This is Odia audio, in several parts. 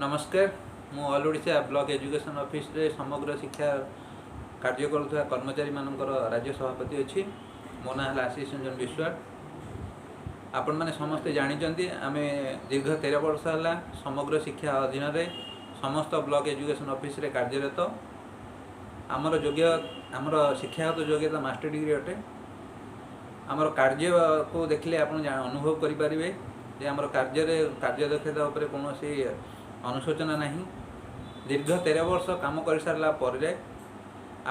ନମସ୍କାର, ମୁଁ ଅଲ୍ ଓଡ଼ିଶା ବ୍ଲକ୍ ଏଜୁକେସନ୍ ଅଫିସରେ ସମଗ୍ର ଶିକ୍ଷା କାର୍ଯ୍ୟ କରୁଥିବା କର୍ମଚାରୀମାନଙ୍କର ରାଜ୍ୟ ସଭାପତି ଅଛି। ମୋ ନାଁ ହେଲା ଆଶିଷ ରଞ୍ଜନ ବିଶ୍ୱାଳ। ଆପଣମାନେ ସମସ୍ତେ ଜାଣିଛନ୍ତି, ଆମେ ଦୀର୍ଘ 13 ବର୍ଷ ହେଲା ସମଗ୍ର ଶିକ୍ଷା ଅଧୀନରେ ସମସ୍ତ ବ୍ଲକ୍ ଏଜୁକେସନ୍ ଅଫିସରେ କାର୍ଯ୍ୟରତ। ଆମର ଯୋଗ୍ୟ ଆମର ଶିକ୍ଷାଗତ ଯୋଗ୍ୟତା ମାଷ୍ଟର ଡିଗ୍ରୀ ଅଟେ। ଆମର କାର୍ଯ୍ୟକୁ ଦେଖିଲେ ଆପଣ ଅନୁଭବ କରିପାରିବେ ଯେ ଆମର କାର୍ଯ୍ୟରେ କାର୍ଯ୍ୟଦକ୍ଷତା ଉପରେ କୌଣସି ଅନୁଶୋଚନା ନାହିଁ। ଦୀର୍ଘ 13 ବର୍ଷ କାମ କରିସାରିଲା ପରେ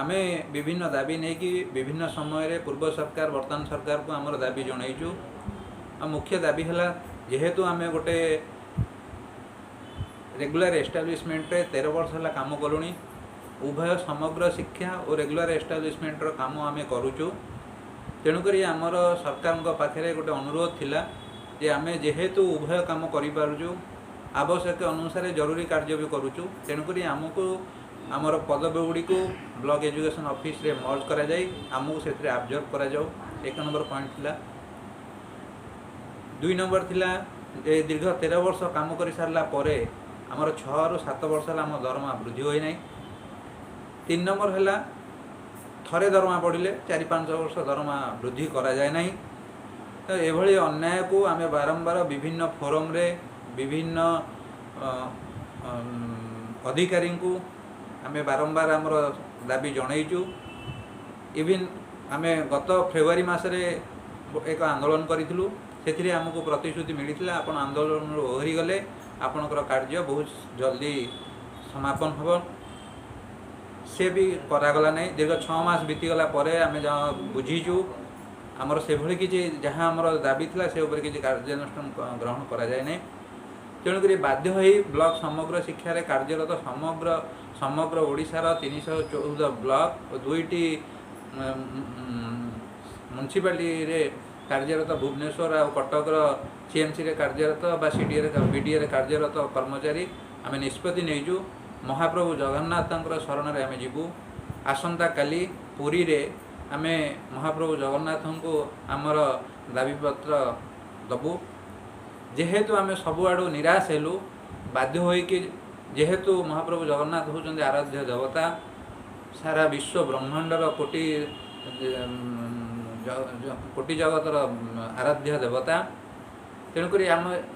ଆମେ ବିଭିନ୍ନ ଦାବି ନେଇକି ବିଭିନ୍ନ ସମୟରେ ପୂର୍ବ ସରକାର, ବର୍ତ୍ତମାନ ସରକାରକୁ ଆମର ଦାବି ଜଣାଇଛୁ। ଆଉ ମୁଖ୍ୟ ଦାବି ହେଲା, ଯେହେତୁ ଆମେ ଗୋଟେ ରେଗୁଲାର ଏଷ୍ଟାବ୍ଲିଶମେଣ୍ଟରେ 13 ବର୍ଷ ହେଲା କାମ କଲୁଣି, ଉଭୟ ସମଗ୍ର ଶିକ୍ଷା ଓ ରେଗୁଲାର ଏଷ୍ଟାବ୍ଲିଶମେଣ୍ଟର କାମ ଆମେ କରୁଛୁ, ତେଣୁକରି ଆମର ସରକାରଙ୍କ ପାଖରେ ଗୋଟେ ଅନୁରୋଧ ଥିଲା ଯେ ଆମେ ଯେହେତୁ ଉଭୟ କାମ କରିପାରୁଛୁ, ଆବଶ୍ୟକ ଅନୁସାରେ ଜରୁରୀ କାର୍ଯ୍ୟ ବି କରୁଛୁ, ତେଣୁକରି ଆମକୁ ଆମର ପଦବୀ ଗୁଡ଼ିକୁ ବ୍ଲକ୍ ଏଜୁକେସନ୍ ଅଫିସରେ ମର୍ଜ କରାଯାଇ ଆମକୁ ସେଥିରେ ଆବଜର୍ଭ କରାଯାଉ। 1 ନମ୍ବର ପଏଣ୍ଟ ଥିଲା। 2 ନମ୍ବର ଥିଲା ଯେ ଦୀର୍ଘ 13 ବର୍ଷ କାମ କରିସାରିଲା ପରେ ଆମର 6ରୁ 7 ବର୍ଷ ହେଲା ଆମ ଦରମା ବୃଦ୍ଧି ହୋଇନାହିଁ। 3 ନମ୍ବର ହେଲା, ଥରେ ଦରମା ବଢ଼ିଲେ 4 5 ବର୍ଷ ଦରମା ବୃଦ୍ଧି କରାଯାଏ ନାହିଁ। ତ ଏଭଳି ଅନ୍ୟାୟକୁ ଆମେ ବାରମ୍ବାର ବିଭିନ୍ନ ଫୋରମରେ ବିଭିନ୍ନ ଅଧିକାରୀଙ୍କୁ ଆମେ ବାରମ୍ବାର ଆମର ଦାବି ଜଣାଇଛୁ। ଇଭିନ୍ ଆମେ ଗତ ଫେବୃଆରୀ ମାସରେ ଏକ ଆନ୍ଦୋଳନ କରିଥିଲୁ। ସେଥିରେ ଆମକୁ ପ୍ରତିଶ୍ରୁତି ମିଳିଥିଲା, ଆପଣ ଆନ୍ଦୋଳନରୁ ଓହରି ଗଲେ ଆପଣଙ୍କର କାର୍ଯ୍ୟ ବହୁତ ଜଲ୍ଦି ସମାପନ ହେବ। ସେ ବି କରାଗଲା ନାହିଁ। ଦୀର୍ଘ 6 ମାସ ବିତିଗଲା ପରେ ଆମେ ଯାହା ବୁଝିଛୁ, ଆମର ସେଭଳି କିଛି ଯାହା ଆମର ଦାବି ଥିଲା ସେ ଉପରେ କିଛି କାର୍ଯ୍ୟାନୁଷ୍ଠାନ ଗ୍ରହଣ କରାଯାଏ ନାହିଁ। ତେଣୁକରି ବାଧ୍ୟ ହୋଇ ବ୍ଲକ ସମଗ୍ର ଶିକ୍ଷାରେ କାର୍ଯ୍ୟରତ ସମଗ୍ର ଓଡ଼ିଶାର 314 ବ୍ଲକ ଓ 2ଟି ମ୍ୟୁନିସିପାଲିଟିରେ କାର୍ଯ୍ୟରତ, ଭୁବନେଶ୍ୱର ଆଉ କଟକର ସିଏମ୍ସିରେ କାର୍ଯ୍ୟରତ ବା ସିଡିଏରେ, ବିଡ଼ିଏରେ କାର୍ଯ୍ୟରତ କର୍ମଚାରୀ ଆମେ ନିଷ୍ପତ୍ତି ନେଇଛୁ, ମହାପ୍ରଭୁ ଜଗନ୍ନାଥଙ୍କର ଶରଣରେ ଆମେ ଯିବୁ। ଆସନ୍ତାକାଲି ପୁରୀରେ ଆମେ ମହାପ୍ରଭୁ ଜଗନ୍ନାଥଙ୍କୁ ଆମର ଦାବିପତ୍ର ଦେବୁ। ଯେହେତୁ ଆମେ ସବୁଆଡ଼ୁ ନିରାଶ ହେଲୁ, ବାଧ୍ୟ ହୋଇକି, ଯେହେତୁ ମହାପ୍ରଭୁ ଜଗନ୍ନାଥ ହେଉଛନ୍ତି ଆରାଧ୍ୟ ଦେବତା, ସାରା ବିଶ୍ୱ ବ୍ରହ୍ମାଣ୍ଡର କୋଟି କୋଟି ଜଗତର ଆରାଧ୍ୟ ଦେବତା, ତେଣୁକରି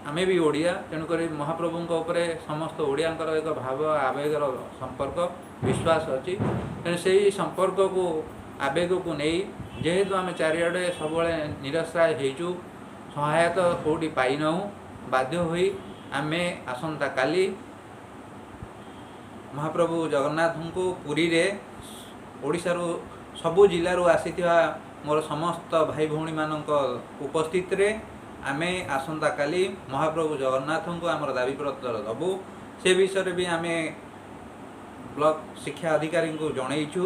ଆମେ ବି ଓଡ଼ିଆ, ତେଣୁକରି ମହାପ୍ରଭୁଙ୍କ ଉପରେ ସମସ୍ତ ଓଡ଼ିଆଙ୍କର ଏକ ଭାବ ଆବେଗର ସମ୍ପର୍କ ବିଶ୍ୱାସ ଅଛି। ତେଣୁ ସେଇ ସମ୍ପର୍କକୁ ଆବେଗକୁ ନେଇ ଯେହେତୁ ଆମେ ଚାରିଆଡ଼େ ସବୁବେଳେ ନିରାଶ୍ରୟ ହେଇଛୁ, ସହାୟତା କେଉଁଠି ପାଇନାହୁଁ, ବାଧ୍ୟ ହୋଇ ଆମେ ଆସନ୍ତାକାଲି ମହାପ୍ରଭୁ ଜଗନ୍ନାଥଙ୍କୁ ପୁରୀରେ ଓଡ଼ିଶାରୁ ସବୁ ଜିଲ୍ଲାରୁ ଆସିଥିବା ମୋର ସମସ୍ତ ଭାଇ ଭଉଣୀମାନଙ୍କ ଉପସ୍ଥିତିରେ ଆମେ ଆସନ୍ତାକାଲି ମହାପ୍ରଭୁ ଜଗନ୍ନାଥଙ୍କୁ ଆମର ଦାବିପତ୍ର ଦେବୁ। ସେ ବିଷୟରେ ବି ଆମେ ବ୍ଲକ ଶିକ୍ଷା ଅଧିକାରୀଙ୍କୁ ଜଣେଇଛୁ।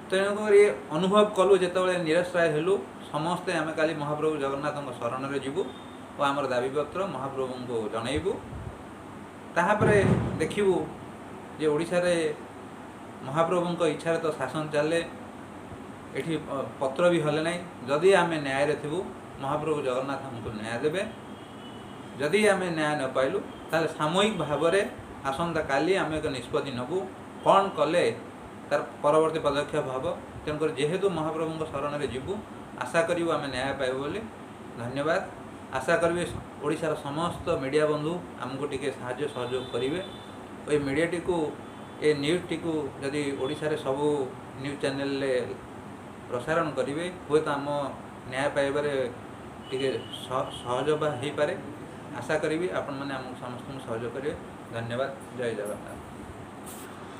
ତେଣୁକରି ଅନୁଭବ କଲୁ, ଯେତେବେଳେ ନିରାଶ୍ରୟ ହେଲୁ, ସମସ୍ତେ ଆମେ କାଲି ମହାପ୍ରଭୁ ଜଗନ୍ନାଥଙ୍କ ଶରଣରେ ଯିବୁ ଓ ଆମର ଦାବିପତ୍ର ମହାପ୍ରଭୁଙ୍କୁ ଜଣେଇବୁ। ତାହାପରେ ଦେଖିବୁ ଯେ ଓଡ଼ିଶାରେ ମହାପ୍ରଭୁଙ୍କ ଇଚ୍ଛାରେ ତ ଶାସନ ଚାଲେ, ଏଠି ପତ୍ର ବି ହଲେ ନାହିଁ। ଯଦି ଆମେ ନ୍ୟାୟରେ ଥିବୁ, ମହାପ୍ରଭୁ ଜଗନ୍ନାଥ ଆମକୁ ନ୍ୟାୟ ଦେବେ। ଯଦି ଆମେ ନ୍ୟାୟ ନ ପାଇଲୁ, ତାହେଲେ ସାମୂହିକ ଭାବରେ ଆସନ୍ତାକାଲି ଆମେ ଏକ ନିଷ୍ପତ୍ତି ନେବୁ କ'ଣ କଲେ ତାର ପରବର୍ତ୍ତୀ ପଦକ୍ଷେପ ହେବ। ତେଣୁକରି ଯେହେତୁ ମହାପ୍ରଭୁଙ୍କ ଶରଣରେ ଯିବୁ, ଆଶା କରିବୁ ଆମେ ନ୍ୟାୟ ପାଇବୁ ବୋଲି। ଧନ୍ୟବାଦ। ଆଶା କରିବି ଓଡ଼ିଶାର ସମସ୍ତ ମିଡ଼ିଆ ବନ୍ଧୁ ଆମକୁ ଟିକେ ସାହାଯ୍ୟ ସହଯୋଗ କରିବେ। ଏ ମିଡ଼ିଆଟିକୁ, ଏ ନ୍ୟୁଜ୍ଟିକୁ ଯଦି ଓଡ଼ିଶାରେ ସବୁ ନ୍ୟୁଜ୍ ଚ୍ୟାନେଲରେ ପ୍ରସାରଣ କରିବେ, ହୁଏତ ଆମ ନ୍ୟାୟ ପାଇବାରେ ଟିକେ ସହଜ ବା ହେଇପାରେ। ଆଶା କରିବି ଆପଣମାନେ ଆମକୁ ସମସ୍ତଙ୍କୁ ସହଯୋଗ କରିବେ। ଧନ୍ୟବାଦ। ଜୟ ଜଗନ୍ନାଥ।